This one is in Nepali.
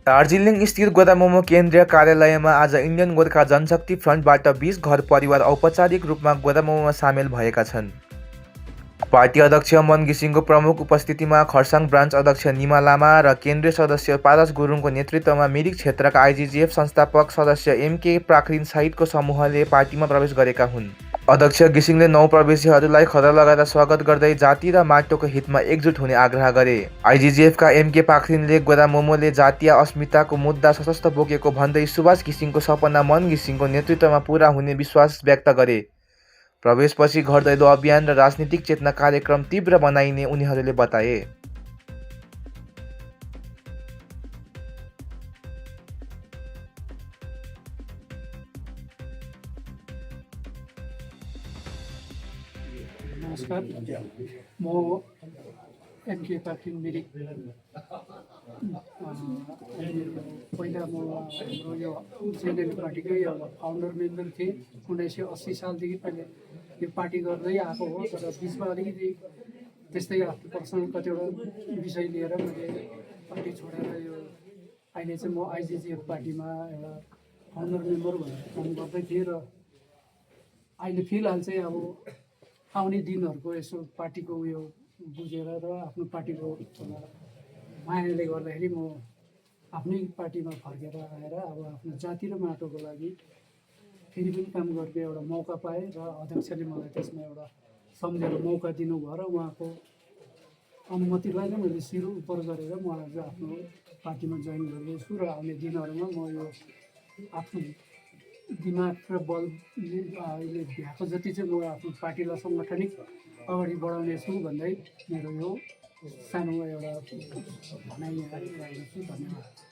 दार्जिलिङ स्थित गोदामोमो केन्द्रीय कार्यालयमा आज इन्डियन गोर्खा जनशक्ति फ्रन्टबाट 20 घर परिवार औपचारिक रूपमा गोदामोमोमा सामेल भएका छन्। पार्टी अध्यक्ष मन घिसिङको प्रमुख उपस्थितिमा खरसाङ ब्रान्च अध्यक्ष निमा लामा र केन्द्रीय सदस्य पारस गुरुङको नेतृत्वमा मिरिक क्षेत्रका आइजिजिएफ संस्थापक सदस्य एमके प्राखरिन सहितको समूहले पार्टीमा प्रवेश गरेका हुन्। अध्यक्ष घिसिङले नवप्रवेशीहरूलाई खदा लगाएर स्वागत गर्दै जाति र माटोको हितमा एकजुट हुने आग्रह गरे। आइजिजिएफका एमके पाखरिनले गोदामोमोले जातीय अस्मिताको मुद्दा सशक्त बोकेको भन्दै सुभाष घिसिङको सपना मन घिसिङको नेतृत्वमा पूरा हुने विश्वास व्यक्त गरे। प्रवेशपछि घर दैलो अभियान र राजनीतिक चेतना कार्यक्रम तीव्र बनाइने उनीहरूले बताए। नमस्कार, म एमके पाखरिन मिरिक। पहिला म हाम्रो यो जेएनएल पार्टीकै एउटा फाउन्डर मेम्बर थिएँ। 1980 सालदेखि पहिले यो पार्टी गर्दै आएको हो, तर बिचमा अलिकति त्यस्तै आफ्नो पर्सनल कतिवटा विषय लिएर मैले पार्टी छोडेर यो अहिले चाहिँ म आइजिजिएफ पार्टीमा एउटा फाउन्डर मेम्बर भएर काम गर्दै थिएँ। र अहिले फिलहाल चाहिँ अब आउने दिनहरूको यसो पार्टीको उयो बुझेर र आफ्नो पार्टीको मायाले गर्दाखेरि म आफ्नै पार्टीमा फर्केर आएर अब आफ्नो जाति र माटोको लागि फेरि पनि काम गर्ने एउटा मौका पाएँ र अध्यक्षले मलाई त्यसमा एउटा सम्झेर मौका दिनुभयो र उहाँको अनुमतिलाई नै मैले शिर उपर गरेर म आज आफ्नो पार्टीमा जोइन गर्दैछु। र आउने दिनहरूमा म यो आफ्नो दिमाग र बलले अहिले भ्याएको जति चाहिँ म आफ्नो पार्टीलाई सङ्गठनिक अगाडि बढाउनेछु भन्दै मेरो यो सानो एउटा भनाइ यहाँ राख्दछु। धन्यवाद।